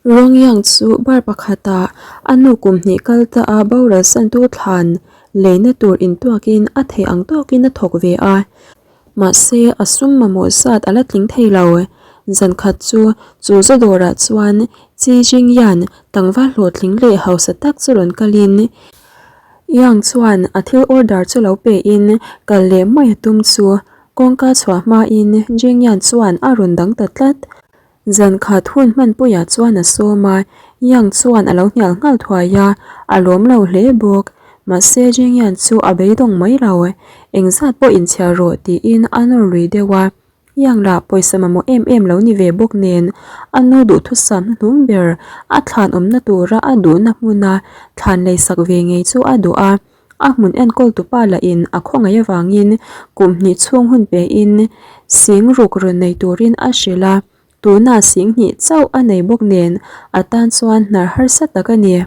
Rongyang chu bar pakhatah a nu kum hnih kal ta a boral santu thlan leina tur intuakin a theih ang tawkin a thawk ve a. Mahse, a sum mamawh zat a la tling thei lo. Zan khat chu chu Zadawrah chuan Chi Jingyan tlangval hlawhtling leh hausa tak chu rawn kalin Yang chuan a thil order chu lo pein kal leh mai a tum chu kawngka chhuah hmain Jingyan chuan a rawn dang ta tlat. Zan khat hun hmanpuiah chuan a sawm a, Yang chuan a lo hnial nghal thuai a, a lawm lo hle bawk. Mahse Jingyan chu a beidawng mai lo, engzat pawh inchhiar rawh tiin a nawr lui deuh a. Yang lah pawisa mamawh em em lo ni ve bawk nen, a nu duhthusam hnuhnung ber a thlan awmna tura a duhna hmuna thlan leisak ve ngei chu a duh a. A hmun enkawl tupa lahin a khawngaih avangin kum hnih chhung hun pein sing ruk rawn nei turin a hrilh a, tunah sing hnih chauh a nei bawk nen a tan chuan hnar harsa tak a ni.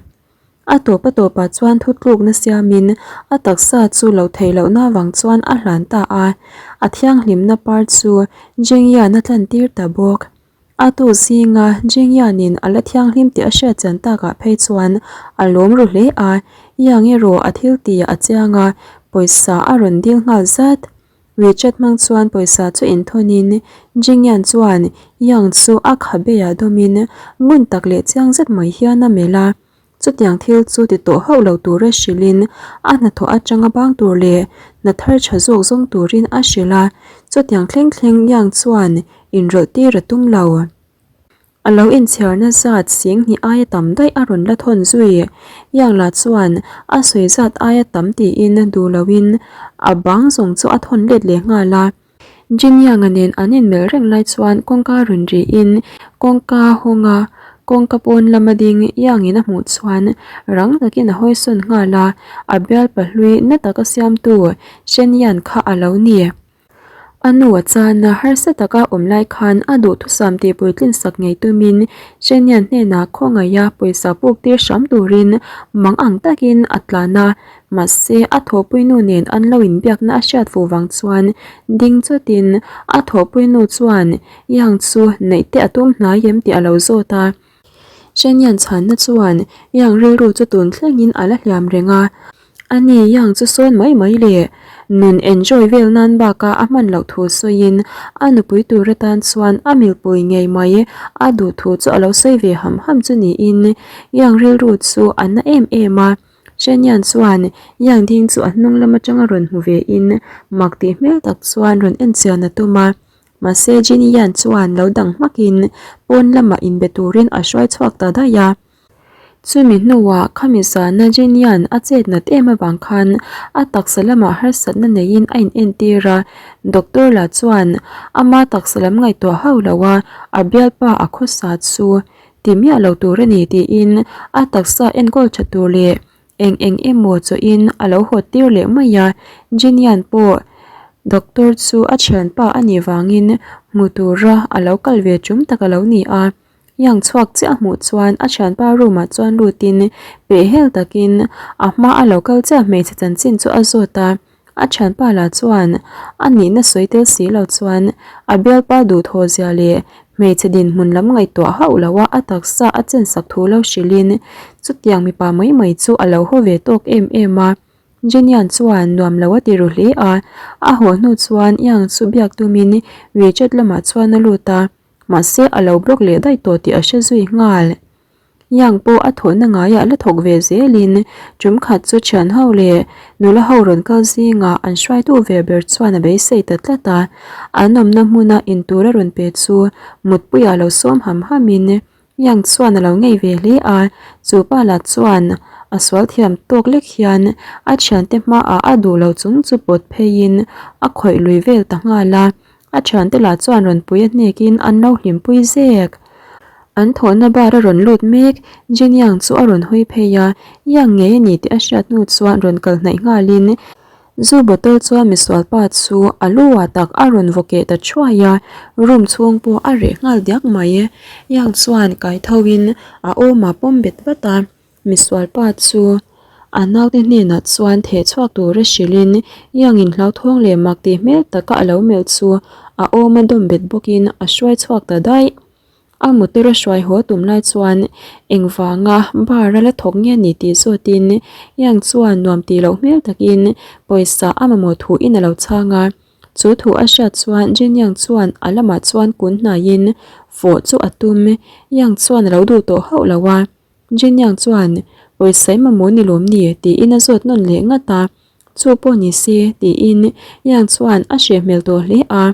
A tawp a tawpah chuan thutlukna siamin a taksa chu lo theih lohna avang chuan a hlan ta a, a thianghlimna par chu Jingyan a tlantir ta bawk. A tu zinga Jingyan-in a la thianghlim tih a hriat chian takah phei chuan a lawm ru hle a, Yang erawh a thil tihah a chiang a, pawisa a rawn dil nghal zat. WeChat hmang chuan pawisa chu inthawnin Jingyan chuan Yang chu a khabeah dawmin ngun tak leh chiang zet mai hian a melh a. Chutiang thil chu ti tawh hauh lo tura hrilhin a hnathawh atanga bang tur leh hna thar tha zawk zawng turin a hrilh a, chutiang thleng thleng Yang chuan inrawlh tir a tum lo. A lo inchhiarna zat sing hnih aia tam daih a rawn la thawn zui. Yang lah chuan a sawi zat aia tam tiin duh loin a bang zawng chu a thawn let leh nghal a. Jin Yang-a nen an inmelh reng lai chuan kawngka rawn rihin kawngka hawnga kawngka pawn lama ding Yang-in a hmuh chuan rang takin a hawisawn nghal a, a bial pahlui na taka siamtu Shen Yan kha a lo ni. A nu a chana harsa taka awm lai khan a duhthusam tih puitlin sak ngei tumin Shen Yan hnenah khawngaiha pawisa puk tir hram turin mang ang takin a tlan a. Mahse, a thawhpuinu nen an lo inbiakna a hriat fuh vang chuan ding chawtin a thawhpuinu chuan Yang chu neih te a tum hnai em tih a lo zawt a. Shen Yan chhanna chuan Yang rilru chu tun thlengin a la hliam reng a. Ani Yang chu sawn mai mai le, nun enjoy vel nan baka a hman loh thu sawiin a nupui tur atan chuan a milpui ngei mai a duh thu chu a lo sawi ve ham ham chu niin Yang rilru chu a na em em a. Shen Yan chuan Yang Ding chu a hnung lam atanga rawn hmu ve in mak tih hmel tak chuan rawn en chian a tum a. Mahse Jin Yan chuan lo dang hmak in pawn lamah inbe turin a hruai chhuak ta daih a. Chumi hnuah khami zana Jin Yan a chet nat em avang khan a taksa lamah harsatna neiin a in entir a, doctor lah chuan ama taksa lam ngaihtuah hauh lo a a bialpa a khawsa chu Ti miah lo tur a ni tiin a taksa enkawl tha tur leh eng eng emaw chawhin a lo haw tir leh mai a, Jinian pawh doctor chu a thianpa a nih vangin hmu tura a lo kal ve tum tak a lo ni a, Yang chhuak chiah a hmuh chuan a thianpa room ah chuan lutin pehhel takin a hma a lo kal chiah hmeichhe chanchin chu a zawt a. A thianpa lah chuan a nihna sawi tel si lo chuan a bialpa duhthawh zia leh hmeichhe dinhmun lam ngaihtuah hauh lo a a taksa a chensak thu lo hrilhin chutiang mipa mai mai chu a lo haw ve tawk em em a. Jenian chuan nuam lo a ti ru hle a, a haw hnu chuan Yang chu biak tumin WeChat lamah chuan a lut a, mahse a lo block leh daih tawh tih a hre zui nghal. Yang pawh a thawhna ngaiah la thawk ve zelin tum khat chu thian ho leh nula ho rawn kal zingah an hruaitu ve ber chuan a beisei ta tlat a, an awmna hmuna intur a rawn pe chu mutpuiah lo sawm ham hamin Yang chuan a lo ngei ve hle a, chu pa lah chuan a sual thiam tawk lek hian a thiante hmaah a duh lo chung chu pawt pheiin a khawih lui vel ta nghal a. A thiante lah chuan rawn pui a hnekin an lo hlimpui zek. An thawhna bar a rawn lut mek, Jin Yang chu a rawn hawi phei a, Yang ngei a ni tih a hriat hnu chuan rawn kal hnaih nghalin zu bottle chuan misual pa chu a lu ah tak a rawn vaw keh ta thuai a, room chhung pawh a reh nghal diak mai. Yang chuan kai tho in a awmah pawm bet vat a. Misual pa chu a naute hnenah chuan theh chhuak tura hrilhin Yang in hlauthawng leh mak tih hmel taka a lo melh chu a awm a dawm bet bawkin a hruai chhuak ta daih. A motor a hruai haw tum lai chuan engvanga bar a la thawk nge ni tih zawtin Yang chuan nuam tih loh hmel takin pawisa a mamawh thuin a lo chhang a. Chu thu a hriat chuan Jin Yang chuan a lamah chuan kun hnaiin fawh chu a tum. Yang chuan a lo duh tawh hauh lo a. Jin Yang chuan, Pawisa i mamawh ni lawm ni? tiin a zawt nawn leh ngat a. Chu pawh ni se, tiin Yang chuan a hreh hmel tawh hle a.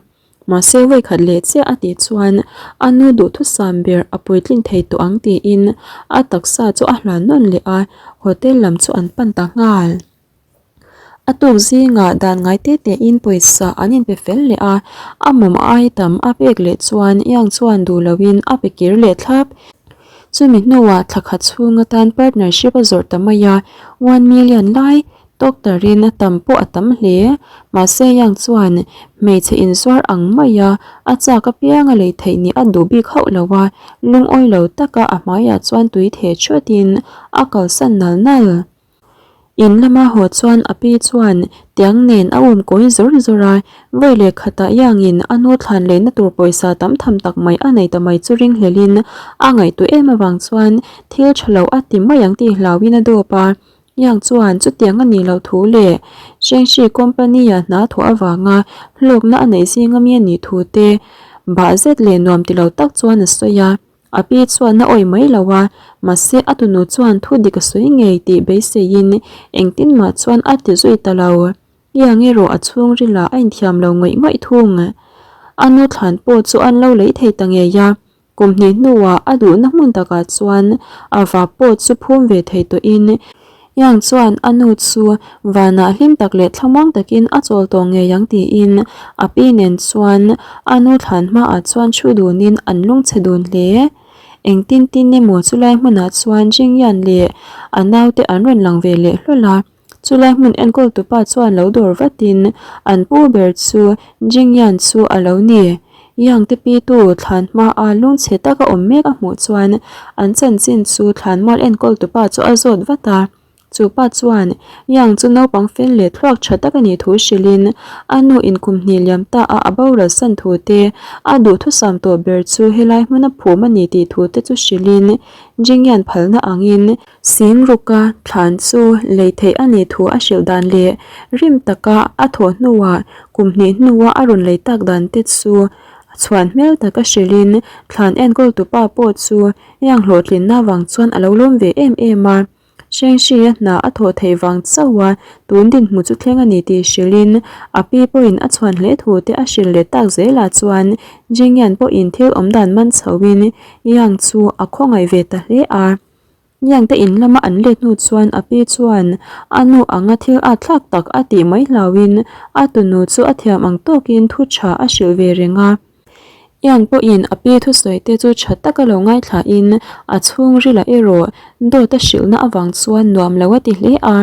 Mahse vawikhat leh chiah a tih chuan a nu duhthusam ber a puitlin thei tawh ang tiin a taksa chu a hlan nawn leh a, hotel lam chu an pan ta nghal. A tuk zingah dan ngai te tein pawisa an inpe fel leh a, a mawm ai tam a pek leh chuan Yang chuan duh loin a pe kir leh thlap. Chumi hnuah thla khat chhung atan partnership a zawrh ta mai a, 1 million lai Doctor-in a tam pawh a tam hle. Mahse Yang chuan hmeichhe inzuar ang maia a chak apiang a lei theih nih a duh bik hauh lo a, lungawi lo taka a hmaiah chuan tui theh thuatin a kalsan nal nal. In lama haw chuan a pi chuan tiang nen a um kawi zawr zawr a, vawi leh khatah Yangin a nu thlan lehna tur pawisa tam tham tak mai a nei ta mai chu ringhlelin a ngaihtuah em avang chuan thil tha lo a ti mai ang tih hlauhin a dawp a. Yang chuan chutiang a nih loh thu leh Shengshi Company-a hna thawh avanga hlawkna a neih zing ami a nih thu te bah zet leh nuam ti lo tak chuan a sawi a. A pi chuan a awih mai lo a, mahse a tunu chuan thu dik a sawi ngei tih beiseiin engtin mah chuan a ti zui ta lo. Iang erawh a chhungrilah a inthiam lo ngawih ngawih thung. A nu thlan pawh chu an lo lei thei ta ngei a, Kum hnih hnuah a duhna hmun takah chuan a va pawh chu phum ve thei tawhin Yang chuan a nu chu vanah hlim tak leh thlamuang takin a chawl tawh ngei ang tiin a pi nen chuan a nu thlan hmaah chuan thu dunin an lungchhe dun hle. Engtin tin emaw chulai hmunah chuan Jingyan leh a naute an rawn lang ve leh hlawl a. Chulai hmun enkawltupa chuan lo dawr vatin an pu ber chu Jingyan chu a lo ni. Yang te pitu thlan hmaa lungchhe taka awm mek a hmuh chuan an chanchin chu thlanmual enkawltupa chu a zawt vat a. Chu pa chuan Yang chu naupang fel leh thluak tha tak a nih thu hrilhin a nu inkum hnih liam ta a a boral san thu te, a duhthusam tawh ber chu helai hmuna phum a ni tih thu te chu hrilhin Jingyan phalna angin Sing ruka thlan chu lei theih a nih thu a hrilh dan leh rim taka a thawh hnuah kum hnih hnua a rawn lei tak dan te chu chhuan hmel taka hrilhin thlan enkawltupa pawh chu heng hlawhtlinna vang chuan a lo lawm ve em em a. Hrenghrih a hna a thawh theih vang chauh a tun dinhmu chu thleng a ni tih hrilhin a pi pawhin a chhuan hle thu te a hrilh leh tak zelah chuan Jingyan pawhin thil awmdan man chhoin Yang chu a khawngaih ve ta hle a. Niangte in lama an let hnu chuan a pi chuan a nu anga thil at thlak tak a tih mai hlauhin a tunu chu a thiam ang tawkin thu tha a hrilh ve reng a. Iang pawhin a pi thusawi te chu tha taka lo ngaithlain a chhungrilah erawh dawt a hrilhna avang chuan nuam lo a ti hle a.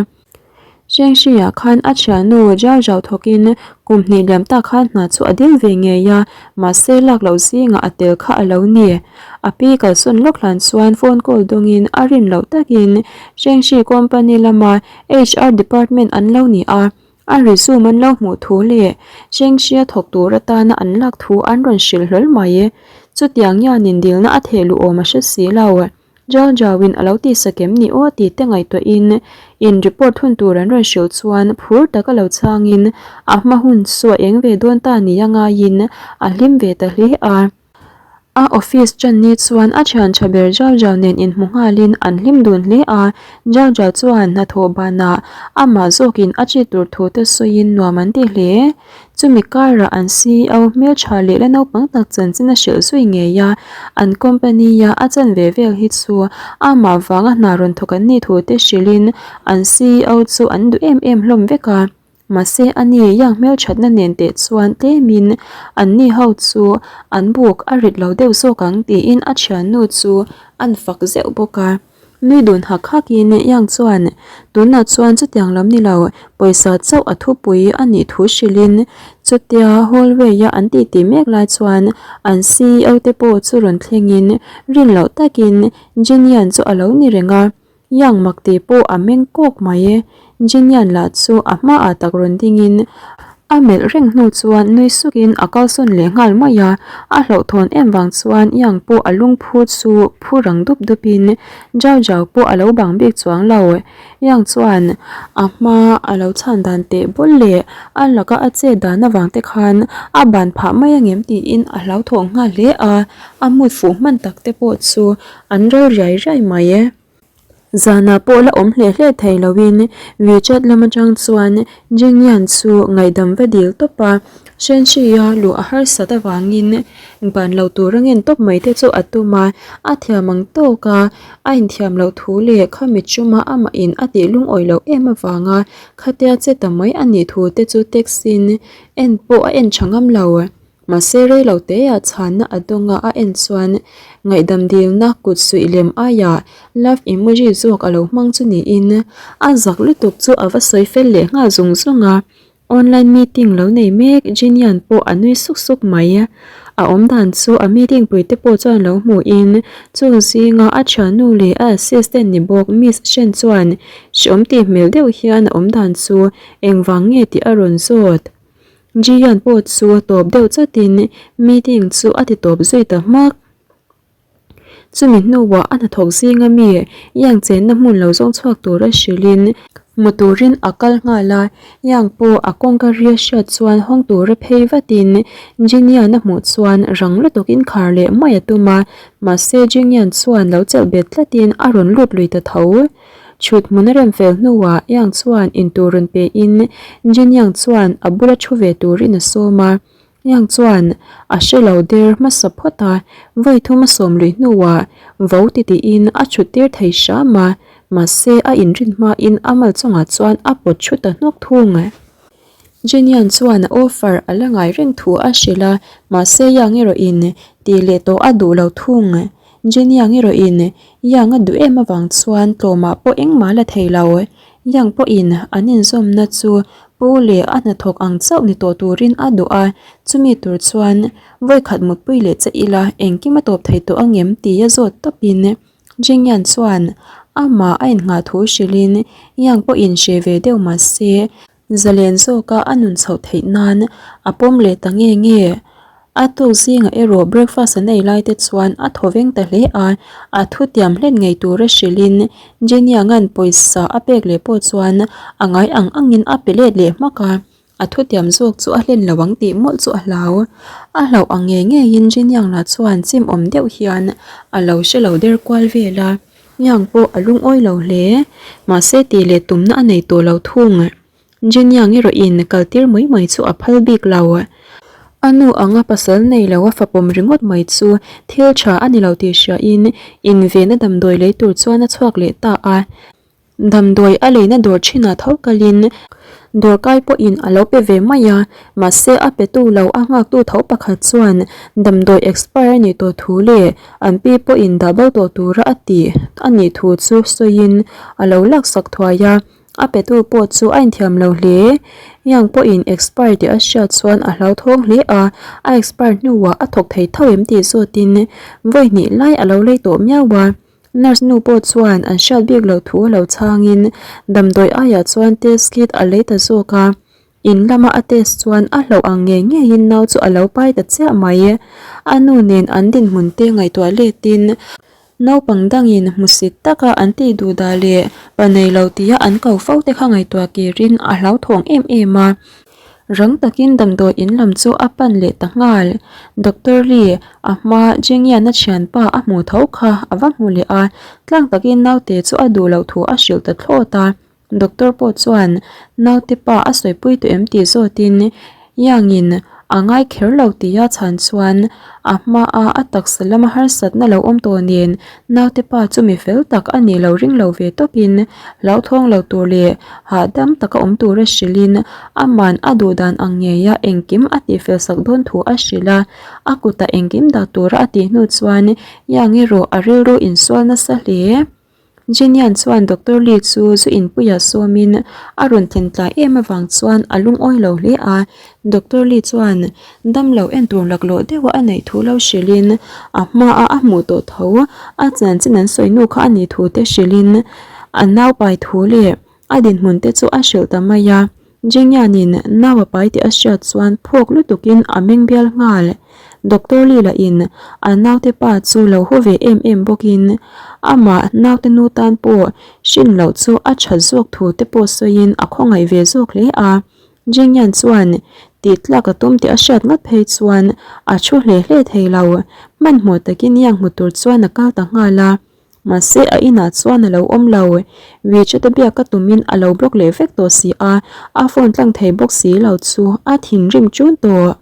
Chengxi-ah khan a thiannu Zhao Zhao thawkin kum hnih liam tak khan hna chu a dil ve ngei a, mahse lak loh zingah a tel kha a lo ni. A pi kalsawn lawk hlan chuan phone call dawngin a rin loh takin Chengxi company lama HR department an lo ni a, a resume an lo hmuh thu leh Chengxi-a thawk tur atana an lak thu an rawn hrilh hlawl mai. Chutiang hianin dilna a theh luh awm a hre si lo. Zhao Zhao-in a lo ti sak em ni aw tih te ngaihtuahin in report hun tur an rawn hrilh chuan phur taka lo chhangin a hma hun chu a eng ve dawn ta nia ngaiin a hlim ve ta hle a. A office ṭan ni chuan a thian ṭha ber Zhao Zhao nen inhmu nghalin an hlim dun hle a, Zhao Zhao chuan hnathawh banah amah zawkin a ṭi tur thu te sawiin nuam an ti hle. Chumi karah an CEO hmeltha leh la naupang tak chanchin a hrilh zui ngei a, an company-a a chan ve vel hi chu amah vanga hna rawn thawk an nih thu te hrilhin an CEO chu an duh em em hlawm vek a. Mahse a ni Yang hmelthatna nen teh chuan tlemin an ni ho chu an buk a rit lo deuh zawk ang tiin a thiannu chu an fak zeuh bawk a. Nui dun hak hakin Yang chuan tunah chuan chutiang lam ni lo, pawisa chauh a thupui a nih thu hrilhin chutia hallway-a an titi mek lai chuan an CEO te pawh chu rawn thlengin rin loh takin Jinian chu a lo ni reng a, Yang mak tih pawh a meng kawk mai. Jinian lah chu a hmaah tak rawn dingin. A melh reng hnu chuan nui sukin a kalsawn leh nghal mai a, a hlauhthawn em vang chuan Yang pawh a lungphu chu phu rang dup dupin Zhao Zhao pawh a lo bang bik chuang lo. Yang chuan a hma a lo chhan dan teh bawl leh a laka a chet dan avang te khan a ban phah mai angem tiin a hlauthawng nghal hle a, a mut fuh hman tak te pawh chu an ral riai riai mai. Zanah pawh la awm hle hle thei loin WeChat lam atang chuan Jingyan chu ngaihdam va dil tawp a, Shenxi-a luh a harsat avangin ban lo tura ngen tawp mai te chu a tum a, a thiam ang tawk a, a inthiam loh thu leh khami chuma amahin a tih lungawi loh em avanga khatia che ta mai a nih thu te chu text-in en pawh a en tha ngam lo. Mahse rei lo teah chhanna a dawnga a en chuan ngaihdam dilna kut suih lem aiah love emoji zawk a lo hmang chu niin a zak lutuk chu a va sawi fel leh nghal zung zung a. Online meeting lo nei mek Jinian pawh a nui suk suk mai. A awmdan chu a meeting puite pawh chuan lo hmuhin chung zinga a thiannu leh a assistant ni bawk Miss Shen chuan hreawm tih hmel deuh hian a awmdan chu engvang nge tih a rawn zawt. Jiyeon pawh chu tawp deuh chatin meeting chu a ti tawp zui ta hmak. Chumi hnuah a hnathawk zinga mi Yang chenna hmun lo zawng chhuak tura hrilhin hmu turin a kal nghal a, Yang pawh a kawngka ria hriat chuan hawng tura phei vatin Jinyan a hmuh chuan rang lutukin khar leh mai a tum a, mahse Jinyan chuan lo chelh bet tlatin a rawn lut lui ta tho. Chhut hmun a rem fel hnuah Yang chuan intur rawn pe in Jin Yang chuan a bula thu ve turin a sawm a. Yang chuan a hre lo der hmasa phawt a, vawi thum a sawm lui hnuah vo ti tiin a chhut tir thei hram a, mahse a inrin hmain a mal chungah chuan a pawt thu ta hnawk thung. Jin Yang chuan a offer a la ngai reng thu a hrilh a, mahse Yang erawhin tih leh tawh a duh lo thung. Jin Yang erawhin Yang a duh em avang chuan tlawmah pawh engmah la thei lo. Yang pawhin an inzawmna chu pu leh a hnathawk ang chauh ni tawh turin a duh a, chumi tur chuan vawikhat mutpui leh che ila engkim a tawp thei tawh angem tia zawt tawpin Jing Yan chuan amah a innghah thu hrilhin Yang pawhin hre ve deuh mah se Zalen zawka a nun chhoh theih nan a pawm leh ta nge nge. A tuk zingah erawh breakfast an ei lai te chuan a thaw veng ta hle a, a thutiam hlen ngei tura hrilhin Jenianga'n pawisa a pek leh pawh chuan a ngai ang angin a pe let leh hmak a, a thutiam zawk chu a hlen lo ang tih mawlh chu a hlau. A hlauh ang ngei ngeiin Jeniang lah chuan chim awm deuh hian a lo hre lo der kual vel a. Yang pawh a lungawi lo hle. Mahse tih leh tumna a nei tawh lo thung. Jin Yang erawhin kal tir mai mai chu a phal bik lo. A nu anga pasal nei lo a fapawm ringawt mai chu thil tha a ni lo tih hriain invenna damdawi lei tur chuan a chhuak leh ta a. Damdawi a leina dawr thinah tho kalin dawrkai pawhin a lo pe ve mai a, mahse a petu lo a nghaktu tho pakhat chuan damdawi expire a nih tawh thu leh an pi pawhin dah bo tawh tura a tih a nih thu chu sawiin a lo laksak thuai a, a petu pawh chu a inthiam lo hle. Yang pawhin expire tih a hriat chuan a hlauthawng hle a, a expire hnuah a thawk thei tho em tih zawtin vawi hnih lai a lo lei tawh miau a. Nurse nu pawh chuan an hriat bik loh thu a lo chhangin damdawi aiah chuan test kit a lei ta zawk a, in lama a test chuan a hlauh ang ngei ngeiin nau chu a lo pai ta chiah mai. A nu nen an dinhmun te ngaihtuah letin naupang dangin hmusit taka an tih duh dah leh pa nei lo tia an ko fo te kha ngaihtuah kirin a hlauthawng em em a. Rang takin damdawi in lam chu a pan leh ta nghal. Doctor Lee, a hma Jingyan-a thianpa a hmuh tho kha a va hmu leh a, tlang takin naute chu a duh loh thu a hrilh ta thlawt a. Doctor pawh chuan naute pa a sawipui tawh em tih zawtin Yang-in a ngai kher lo tia chhan chuan a hmaa a taksa lama harsatna lo awm tawh nen naute pa chu mi fel tak a nih lo ring lo ve tawpin hlauthawng lo tur leh hahdam taka awm tura hrilhin aman a duh dan ang ngeia engkim a tihfel sak dawn thu a hrilh a, a kutah engkim dah tura a tih hnu chuan Yang erawh a rilru insual nasa hle. Jenian chuan Doctor Lee chu zu inpuiah sawmin a rawn thlen tlai em avang chuan a lungawi lo hle a. Doctor Lee chuan damlo en tur laklawh deuha a neih thu lo hrilhin a hmaa a hmuh tawh tho a chanchin an sawi nu kha a nih thu te hrilhin a naupai thu leh a dinhmun te chu a hrilh ta mai a. Jingyan-in nau a pai tih a hriat chuan phawk lutukin a meng bial nghal. Doctor Lee lahin a naute pa chu lo haw ve em em bawkin amah naute nu tan pawh hrin loh chu a tha zawk thu te pawh sawiin a khawngaih ve zawk hle a. Jingyan chuan tih tlak a tum tih a hriat ngat phei chuan a thu hle hle thei lo. Hmanhmawh takin Yang hmu tur chuan a kal ta nghal a. Mahse a inah chuan a lo awm lo. WeChat a biak ka tumin a lo block leh vek tawh si a, a phone tlang thei bawk si lo chu a thinrim ṭun tawh.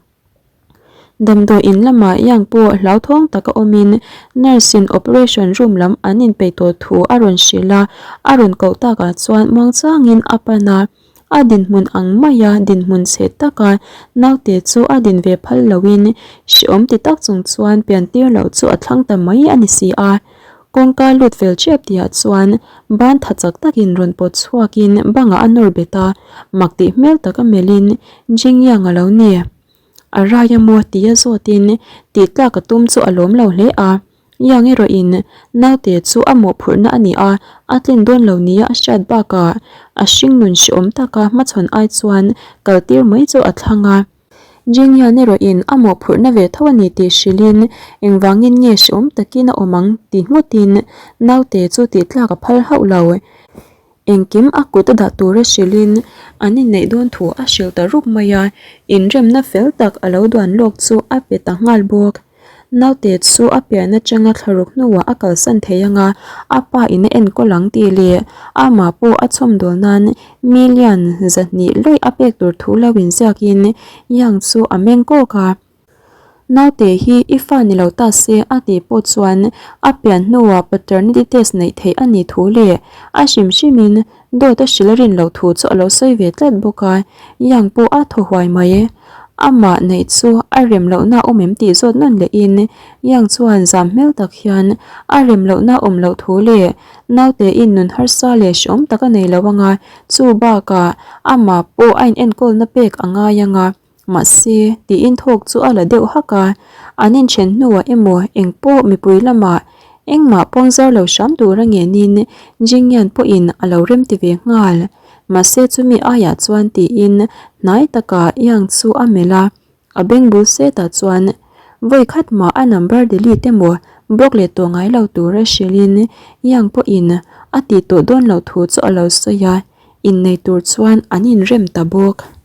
Damdawi in lamah Yang pawh hlauthawng taka awmin nurse in operation room lam an inpeih tawh thu a rawn hrilh a, a rawn koh takah chuan muangchangin a pan a. A dinhmun ang maia dinhmun chhe taka naute chu a din ve phal loin hrehawm ti tak chung chuan piantir loh chu a thlang ta mai a ni si a. Kawngka lut fel ṭep tihah chuan ban tha chak takin rawn pawt chhuakin bangah a nawr bet a, mak tih hmel taka melhin Jingyang a lo ni. A rai a maw tia zawtin tih tlak a tum chu a lawm lo hle a. Yang erawhin naute chu a mawhphurhna a ni a, a tlin dawn lo nia a hriat bakah a hringnun hrehawm taka hmachhawn ai chuan kaltir mai chu a thlang a. Jingyan erawhin a mawhphurhna ve tho a ni tih hrilhin engvangin nge hrehawm takin a awm ang ti ngawtin naute chu tih tlak a phal hauh lo. Engkim a kut a dah tura hrilhin an inneih dawn thu a hrilh ta rup mai a, inremna fel tak a lo duan lawk chu a pe ta nghal bawk. Naute chu a pian atanga thlaruk hnuah a kalsan thei anga a pa in a enkawl ang tih leh amah pawh a chhawmdawl nan million 200 lawih a pek tur thu lo inziakin Yang chu a meng kawk a. Naute hi i fa ni lo ta se a tih pawh chuan a pian hnuah paternity test neih theih a nih thu leh a hrim hrimin dawt a hrilh a rin loh thu chu a lo sawi ve tlat bawk a, Yang pawh a thaw huai mai. Amah neih chu a rem lohna awm em tih zawt nawn lehin Yang chuan zam hmel tak hian a rem lohna awm loh thu leh naute in nun harsa leh hrehawm tak a nei lo anga chu bakah amah pawh a inenkawlna pek a ngai anga. Mahse, tiin thawk chu a la deuh hak a, an inthen hnuah emaw eng pawh mipui lamah engmah pawng zar lo hram tura ngenin Jingyan pawhin a lo remti ve nghal. Mahse chumi aiah chuan tiin hnai takah Yang chu a melh a, a beng bul setah chuan vawi khat mah a number delete emaw block leh tawh ngai lo tura hrilhin Yang pawhin a tih tawh dawn loh thu chu a lo sawi a, innei tur chuan an inrem ta bawk.